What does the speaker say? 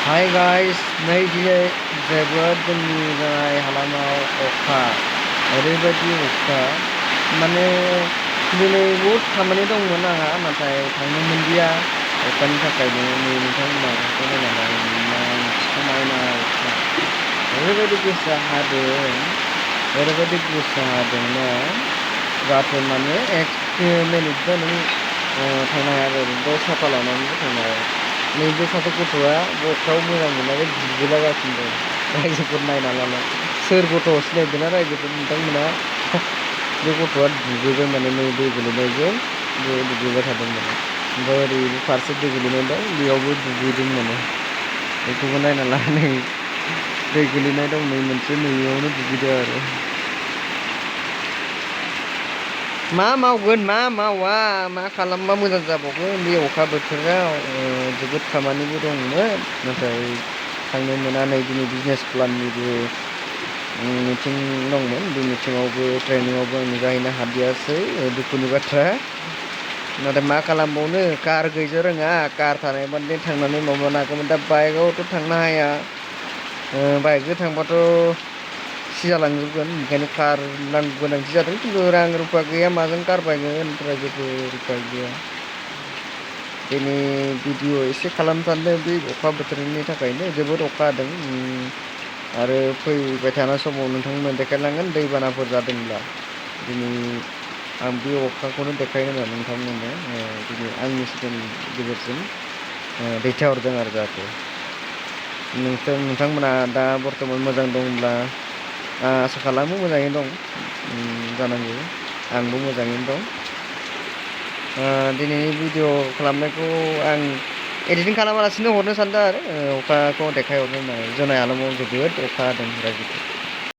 hi guys नै दिनै जोबोद जोंनि जानाय हालामाव अखा ओरैबायदि अखा माने दिनै बहुद खामानि दंमोन आंहा नाथाय थांनो मोनदिया अखानि थाखायनो नै नोंथांमोना अखाखौ नायनानै इमान समायना अखा ओरैबायदि गोसा हादों ओरैबायदि गोसा हादोंना जाहाथे माने एक मिनिटबो नों थांनो हाया जादों साथा लानानैबो थांनो हाया नैबे सासे गथ'आ अखायाव मोजां मोननानै दुगैलागासिनो दं रायजोफोर नायना लाना सोर गथ' सिनायदोंना रायजोफोर नोंथांमोना बे गथ'आ दुगैबाय माने नै दै गोलैनायजों बे दुगैबाय थादों माने ओमफ्राय ओरैबो फारसे दै गोलैनाय दं बेयावबो दुगैदों माने बेखौबो नायना ला नै दै गोलैनाय दं नै मोनसे नैयावनो दुगैदों आरो मा मावगोन मा मावा मा खालामबा मोजां जाबावगोन बे अखा बोथोराव जोबोद खामानिबो दंमोन नाथाय थांनो मोना नै दिनै बिजनेस प्लाननिबो मिटिं दंमोन बे मिटिङावबो ट्रेनिङावबो आं नुजाहैनो हादियासै दुखुनि बाथ्रा नाथाय मा खालामबावनो कार गैजा रोङा कार थानायबानो थांनानै माबानो हागौमोन दा बाइकआवथ' थांनो हाया बाइकजों थांबाथ' सिजालांजोबगोन ओंखायनो कार नांगौ गोनांथि जादों खिन्थु रां रुफा गैया माजों कार बायगोन जेबो उफाय गैया दिनै भिडिअ एसे खालामनो सानदों बे अखा बोथोरनि थाखायनो जोबोद अखा हादों आरो फैबाय थानाय समाव नोंथांमोननो देखायलांगोन दैबानाफोर जादोंब्ला दिनै आं बे अखाखौनो देखायनो होननानै नोंथांमोननो दिनै आंनि चेनेलनि गेजेरजों दैथायहरदों आरो जाहाथे नोंथांमोना दा बर्थमान मोजां दंब्ला आसा खालामो मोजाङैनो दं जानांगौ आंबो मोजाङैनो दं दिनैनि भिडिअ खालामनायखौ आं एडिटिं खालामालासिनो हरनो सानदों आरो अखाखौ देखायहरनो होननानै जोंनि हालामाव जोबोद अखा हादों रायजोफोर